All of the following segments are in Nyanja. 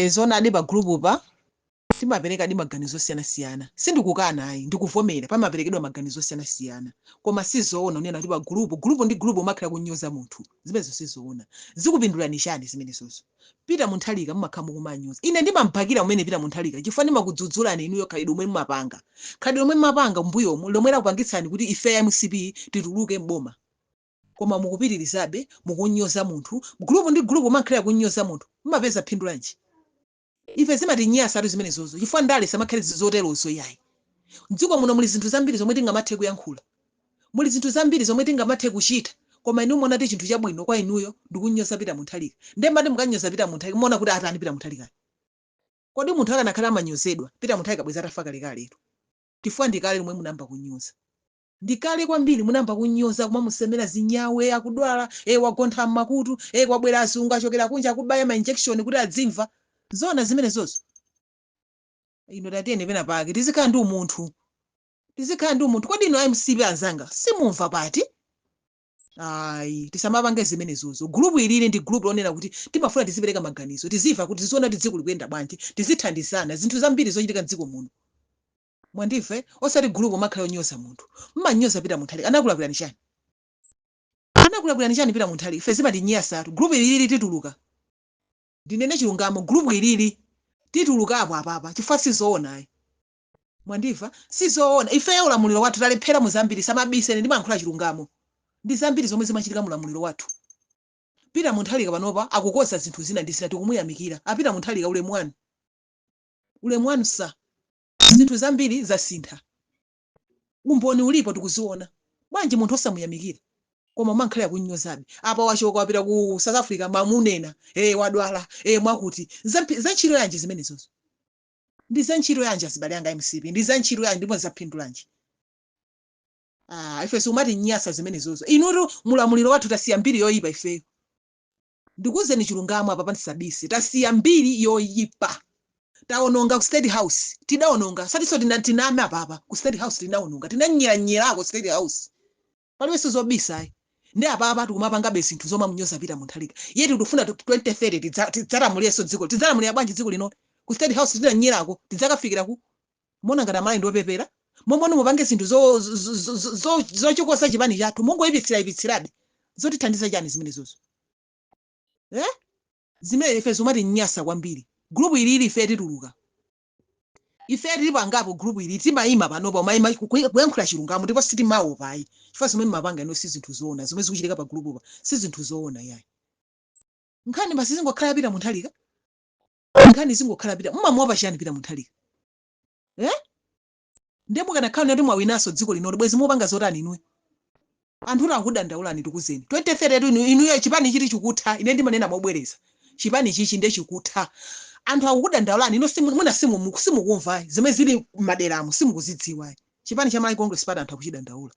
Zoonadi, pa group pa timaperekadi maganizo osiyanasiyana. Sindikukana ayi, ndikuvomera pamaperekedwa maganizo osiyanasiyana, koma sizoona unena kuti pa group, group ndi group umakhala kunyoza munthu. Zimenezo sizoona. Zikupindulani chani zimenezozo? Peter Mutharika mumakhala mukumanyoza. Ine ndimampakira umene Peter Mutharika chifukwa ndimakudzudzulani inuyo khalidwe omwe mumapanga, khalidwe lomwe mumapanga mbuyomu lomwe lakupangitsani kuti ife ya MCP tituluke mboma, koma mukupitirizabe mukunyoza munthu. Group ndi group umakhala kunyoza munthu, mumapeza phindu lanji? Ife zimatinyasa zimenezozo chifukwa ndale samakhale zoterozo yayi. Mdziko muno muli zinthu zambiri zomwe tingamathe kuyankhula, muli zinthu zambiri zomwe tingamathe kuchita, koma inu muona kuti chinthu chabwino kwa inuyo ndikunyoza Peter Mutharika. Ndiye mati mukanyoza Peter Mutharika, muona kuti atani Peter Mutharika? Kodi munthu akanakhala amanyozedwa, Peter Mutharika bwezi atafa kalekaletu, chifukwa ndikale lomwe munamba kunyoza, ndikale kwambiri munamba kunyoza, kumamusemera zinyawe, akudwala, wagontha mmakutu, kwabwera azungu achokera kunja akubaya ma injection kuti adzimva. Zona zimenezozo? Ino tatiyeni pena pake tizikhala ndi umunthu, tizikhala ndi umunthu. Kodi ino MCP anzanga simumva pati? Ayi, tisamapange zimenezozo. Group ilili ndi group lonena kuti timafuna tizipereka maganizo, tizimva kuti tiziona kuti dziko likuyenda bwanji, tizithandizana zinthu zambiri zochitika mdziko muno, mwandimve? Osati group umakhala onyoza munthu. Mmanyoza Peter Mutharika, anakulakwirani chani? Anakulakwirani chani Peter Mutharika? Ife zimatinyasatu. Group ilili tituluka, ndinene chilungamo, group ilili titulukapo apapa chifukwa sizoona ayi, mwandimva? Sizoona. Ifeyo ulamuliro wathu talephera mu zambiri, samabise, ine ndimayankhula chilungamo. Ndi zambiri zomwe zimachitika mu ulamuliro wathu. Peter Mutharika panopa akukoza zinthu zina ndi zina, tikumuyamikira. A Peter Mutharika, ulemu wanu, ulemu wanu sa. Zinthu zambiri zasintha, umboni ulipo, tikuziona. Bwanji munthu osamuyamikira, koma umankhalira kunyozabe? Apa wachoka wapita ku South Africa, mamunena wadwala, mwakuti. Za ntchito yanji zimenezozo? Ndi za ntchito yanji, azibale anga MCP? Ndi za ntchito yanji ndipo zaphindu lanji? Ah, ife siumati nyasa zimenezozo. Inutu mulamuliro wathu tasiya mbiri yoyipa. Ifeyo, ndikuwuzeni chilungamo apa, pandisabise, tasiya mbiri yoyipa. Taononga ku State House, tidaononga satiso tiname apapa. Ku State House tinaononga, tinanyeranyerako State House, palibenso zobisa ayi. Ndi apapa tikumapangabe zinthu zomamunyoza Peter Mutharika, yeti tikufuna 2030 tidzalamulirenso dziko. Tidzalamulira bwanji dziko lino ku State House tinanyerako? Tidzakafikira ku mona ngati Amalawi ndiopepera momwe mupange zinthu zochikosa chipani chathu, mungoyipitsira yipitsirabe. Zotithandiza chani zimenezozo, eh? Zimene ife zomati nyasa kwambiri. Group ilili ife tituluka. Ife tili pangapo group ili timayima panopa, umayima kuyankhula chilungamo ndipo sitimaopa ayi, chifukwa zomwe mumapanga ino si zinthu zoona. Zomwe zikuchitika pa group pa si zinthu zoona yayi. Nkhani basi zingokhala Peter Mutharika, nkhani zingokhala Peter. Mumamuopa chani Peter Mutharika, eh? Ndiye mukanakhala kuti mwawinanso dziko lino, bwezi mupanga zotani inuyo? Anthu kuti akudandaulani, tikuzeni 2030 inu, inuyo chipani chiti chikutha. Ine ndimanena mobwereza, chipani chichi ndiye chikutha. Anthu akukudandaulani ino, mwina simukumva zimene zili m'maderamo, simukuzidziwa. Chipani cha Malawi Congress Party anthu akuchidandaula.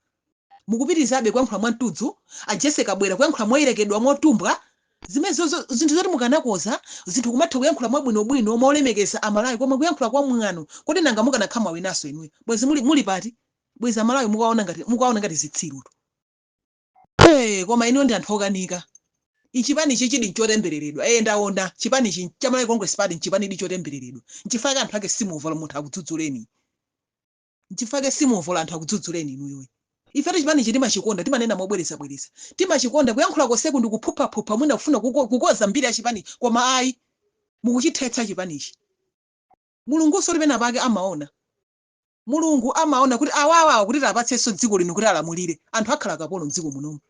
Mukupitirizabe kuyankhula mwamtudzu. A Jesse Kabwera kuyankhula moyerekedwa, motumbwa. Zimenezozo zinthu zoti mukanakoza zinthu, kumatha kuyankhula mwabwinobwino, molemekeza Amalawi, koma kuyankhula kwa mwano. Kodi nanga mukanakhala mwawinanso inuyo, bwezi muli pati? Bwezi Amalawi mukuwaona ngati zitsirutu. Hey, koma inuyo ndi anthu okanika. Ichipani ichi chidi nchotembereredwa. Ndaona chipani ichi cha Malawi Congress Party nchipani idi chotembereredwa. Nchifukwa anthu ake simuvola munthu akudzudzuleni, nchifukwa simuvola anthu akudzudzuleni inuyoyi. Ifetu chipani ichi timachikonda, timanena mobwerezabwereza, timachikonda. Kuyankhula konseku ndi kuphuphaphupha, mwina kufuna kukoza mbiri ya chipani, koma ayi, mukuchithetsa chipanichi. Mulungunso pena pake amaona, Mulungu amaona kuti awawawa kuti tapatsenso dziko lino kuti alamulire, anthu akhala kapolo mdziko munomu,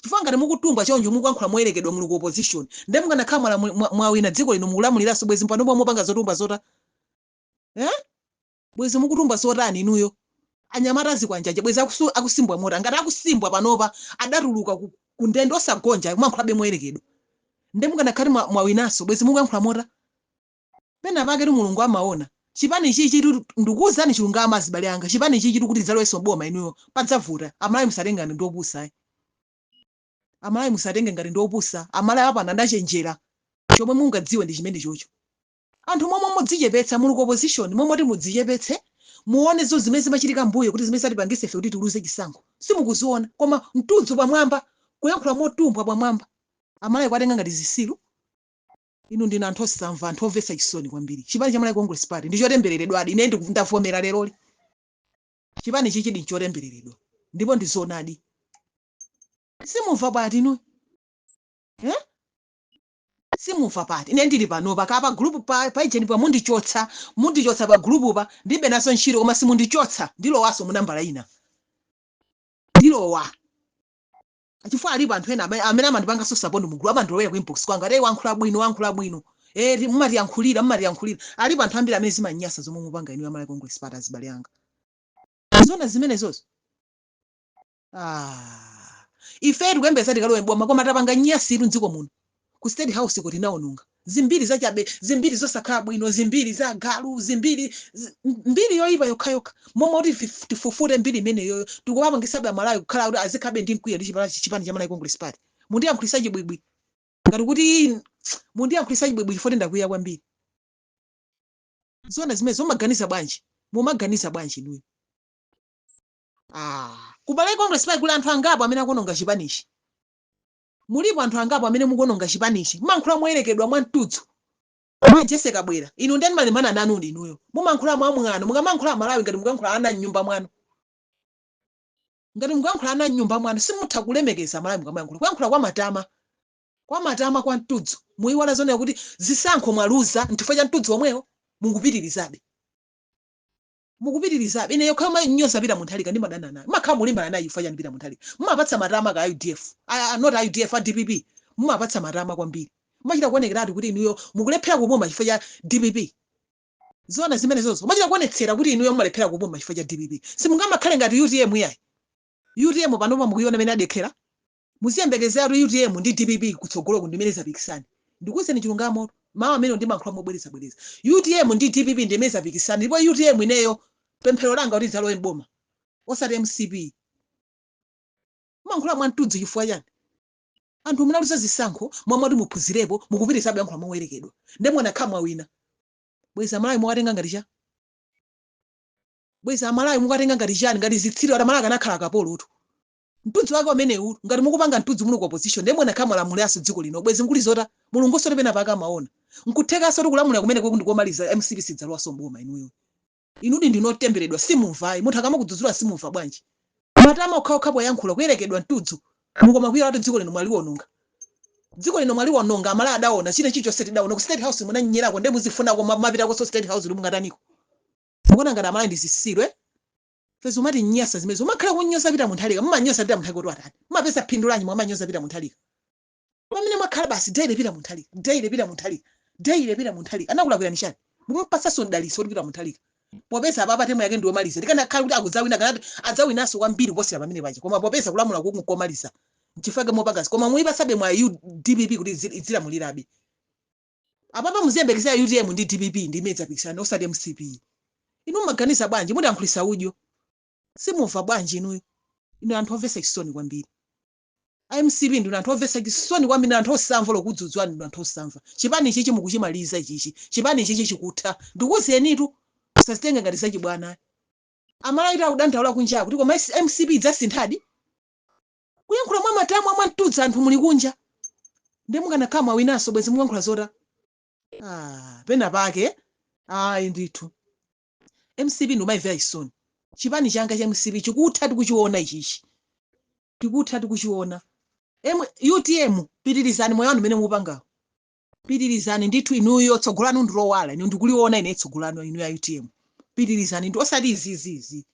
chifukwa ngati mukutumbwa choncho, mukuyankhula moyerekedwa, muli ku opposition, ndiye mukanakhala mwawina dziko lino, mukulamuliranso, bwezi panopo mupanga zotumbwa zota, eh? Bwezi mukutumbwa zotani inuyo? Anyamata azikwanjaja bwezi akusimbwa mota ngati akusimbwa panopa, adatuluka ku ndende osagonja, kumayankhulabe moyerekedwa. Ndiye mukanakhala mwawinanso, bwezi mukuyankhula mota? Pena pake tu Mulungu amaona. Chipani chichi, ndikuwuzani chilungamo azibale anga, chipani chichi kuti tidzalowenso boma inuyo padzavuta. Amalawi musatenge ngati ndi opusa ayi. Amalawi musatenge ngati ndi opusa. Amalawi apano andachenjera. Chomwe mungadziwe ndi chimene chocho, anthu momwe mudzichepetsa muli ku opposition, momwe kuti mudzichepetse, muone zo zimene zimachitika mbuyo kuti zimene zatipangise ife kuti tiluze chisankho simukuziona, koma mtudzu pamwamba, kuyankhula motumbwa pamwamba, Amalawi kwatenga ngati zisilu. Inu ndinu anthu osamva, anthu omvetsa chisoni kwambiri. Chipani cha Malawi Congress Party ndi chotembereredwadi. Ine ndavomera leroli, chipani chichi ndi chotembereredwa ndipo ndi zoonadi. Simumva pati inu, eh? Simumva pati? Ine ndili panopa kapa group pa paijeni pa, mundichotsa, mundichotsa pa group pa, ndibe naso ntchito, koma simundichotsa, ndilowaso mu nambala ina, ndilowa, chifukwa alipo anthu ena amene amandipanganso support mu group, amandilowera ku inbox kwanga ati, "Wankhula bwino, wankhula bwino." Eh, mumatiyankhulira, mumatiyankhulira. Alipo anthu ambiri amene zimanyasa zomwe mupanga inu ya Malawi Congress Party. Azibale anga, zona zimenezozo? Ah, ife tikuyembeza tikalowe boma, koma tapanga nyasitu mdziko muno. Ku State House kuti tinawononga zimbiri zachabe, zimbiri zosakhala bwino, zimbiri za galu, zimbiri mbiri yoyipa yokhayokha. Momwe kuti tifufute mbiri imeneyoyo, tikuwapangisabe Amalawi kukhala kuti azikhabe ndi mkwiyo ndi chipani cha Malawi Congress Party. Mundiyankhulisa chibwibwi ngati kuti mundiyankhulisa chibwibwi chifukwa ndakwiya kwambiri. Zona zimene mumaganiza bwanji? Mumaganiza bwanji inuyo? Ah, ku Malawi Congress Party kuli anthu angapo amene akuononga chipanichi. Mulipo anthu angapo amene mukuononga chipanichi. Mumankhula moyerekedwa mwa mtudzu mwa Jesse Kabwera. Inu ndani malemana nanu ndi inuyo? Mumankhula mwa mwano. Mukamankhula Malawi ngati mukankhula ana mnyumba mwanu, ngati mukankhula ana mnyumba mwanu. Simutha kulemekeza Malawi mukamayankhula, kuyankhula kwa matama, kwa matama, kwa mtudzu. Muyiwala zonena kuti zisankho mwaluza nchifukwa cha mtudzu omwewo. Mukupitirizabe, mukupitirizabe. Ine yokha manyoza Peter Mutharika, ndimadana naye. Mumakhala mulimbana naye chifukwa chani Peter Mutharika? Mumapatsa matama ka UDF, ah, not UDF, a DPP. Mumapatsa matama kwambiri. Mumachita kuonekeratu kuti inuyo mukulephera kupuma chifukwa cha DPP. Zona zimene zozo? Mumachita kuonetsera kuti inuyo mumalephera kupuma chifukwa cha DPP. Simungamakhale ngati UTM yayi. UTM panopa mukuiona imene adekhera. Muziyembekezera UTM ndi DPP kutsogolo ndimene zapikisani. Ndikuwuzeni chilungamo, mawu amene ndimankhula mobwerezabwereza, UTM ndi DPP ndimene zapikisani. Ndipo UTM, ineyo pemphero langa kuti idzalowe mboma, osati MCP. Mumankhula mwamtudzu chifukwa chani? Anthu munaluza zisankho, mwamwati muphunzirepo, mukupitirizabe yankhula mowerekedwa. Nde mwanakhala mwawina, bweza Malawi mukatenga ngati cha, bweza Amalawi mukatenga ngati chani? Ngati zitsiru? Ati Amalawi akanakhala akapolotu. Mtudzi wake umenewu, ngati mukupanga mtudzi muli ku opposition, ndiye mwanakhala mwalamuliranso dziko lino, bwezi nkulizota. Mulungu soti pena pake amaona. Nkuthekanso kuti kulamulira kumene ndikomaliza, MCP sidzalowanso mboma. Inuyo, inudi ndinotemberedwa. Simumvayi? Munthu akamakudzudzula simumva bwanji? Matama okhaokha poyankhula, kuyerekedwa mtudzu, mukoma kuyera kuti dziko lino mwaliwononga, dziko lino mwaliwononga. Amalawi adaona china chilichonse, tidaona ku State House munanyerako. Nde muzifunako mapitako State House li mungataniko? Mukuona ngati Amalawi ndi zitsiru, eh? Fezo umati nyasa zimene umakhala kunyoza Peter Mutharika. Mumanyoza Peter Mutharika kuti atani? Mumapeza phindu lanyi mwamanyoza Peter Mutharika? Pamene mwakhala basi daily Peter Mutharika, daily Peter Mutharika, daily Peter Mutharika, anakulakwirani chani? Mumupasanso mdalitso kuti Peter Mutharika, popeza apapa term yake ndiwomaliza. Tikanakhala kuti akudzawina, kanati adzawinanso kwambiri kuposera pamene paja, koma popeza kulamula kuku nkomaliza, nchifukwa mopangasi. Koma muyipasabe mwa DPP kuti izilamulirabe. Apapa muziyembekezera UTM ndi DPP ndi imene idzapikisana, osati MCP. Inu mumaganiza bwanji? Mudankhulisa udyo. Simumva bwanji inuyo? Inu anthu omvetsa chisoni kwambiri. MCP ndinu anthu omvetsa chisoni kwambiri, anthu osamva lokudzudzulani. Ndinu anthu osamva. Chipani chichi mukuchimaliza ichichi. Chipani chichi chikutha, ndikuwuzenitu. Musazitenge ngati zachibwana. Amalawi akudandaula kunja kuti koma MCP idzasinthadi. Kuyankhula mwa matama, mwa mtudza, anthu muli kunja. Ndi mukanakhala mwawinanso, bwezi mukuyankhula zota? Ah, pena pake ayi ndithu. MCP ndimayimvera chisoni. Chipani changa cha MCP chikutha, tikuchiona ichichi, tikutha, tikuchiona. UTM, pitirizani moyo wanu umene mukupangawo, pitirizani ndithu. Inuyo tsogolo lanu ndilowala, inu ndikuliona ine tsogolo lanu. Inu ya UTM, pitirizani ndi osati izizizi,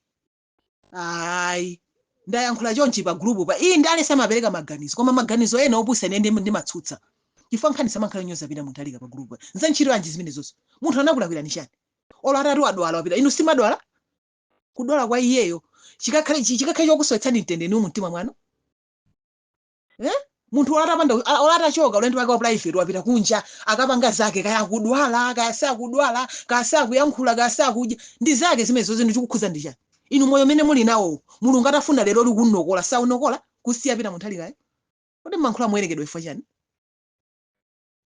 ayi. Ndayankhula chonchi pa group pa iyi, ndale samapereka maganizo, koma maganizo ena opusa ine ndimatsutsa, chifukwa nkhani samankhale nyoza Peter Mutharika pa group pa za ntchito yanji zimenezozo? Munthu anakulakwirani chani? Olo atati wadwala, wapita, inu simadwala? Kudwala kwa iyeyo chikakhale chokusowetsani mtendere inu mumtima mwanu, eh? Munthu atapanda, olo atachoka ulendo wake wa private, wapita kunja akapanga zake, kaya akudwala, kaya sakudwala, kaya sakuyankhula, kaya sakudya, ndi zake zimenezo. Zinthu chikukhuza ndi chani inu? Moyo umene muli nawo, Mulungu atafuna lero likunokola, saunokola kusiya Peter Mutharikayo? Kodi mmankhula moyerekedwa chifukwa chani?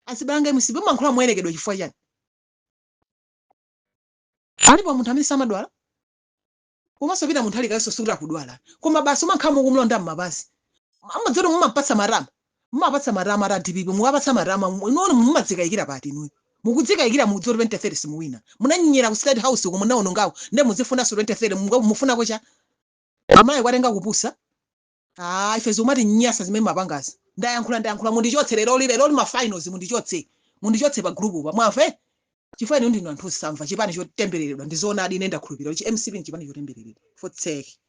Azibalanga MCP, mmankhula moyerekedwa chifukwa chani? Alipo munthu amene samadwala? Komanso Peter Mutharika sikuti akudwala, koma basi umankhala mukumulonda mmapazi, amadzoti mumampatsa matama. Mumapatsa matama ati a DPP, mukapatsa matama inuyo mumadzikayikira pati inuyo? Mukudzikayikira, mukudziwa kuti 2030 simuwina. Munanyinyira ku State House uko, munaonongako, nde muzifunanso 2030, mufunako cha amayi kwatenga kupusa. Ah, ife zomati nyasa zimene mapangazi. Ndayankhula, ndayankhula, mundichotse leroli, leroli ma finals, mundichotse, mundichotse pa group pa, mwamve? Chifukwa inu ndinu anthu osamva. Chipani chotembereredwa, ndizoonadi, ine ndakhulupirira kuti MCP nchipani chotembereredwa. Fotseki.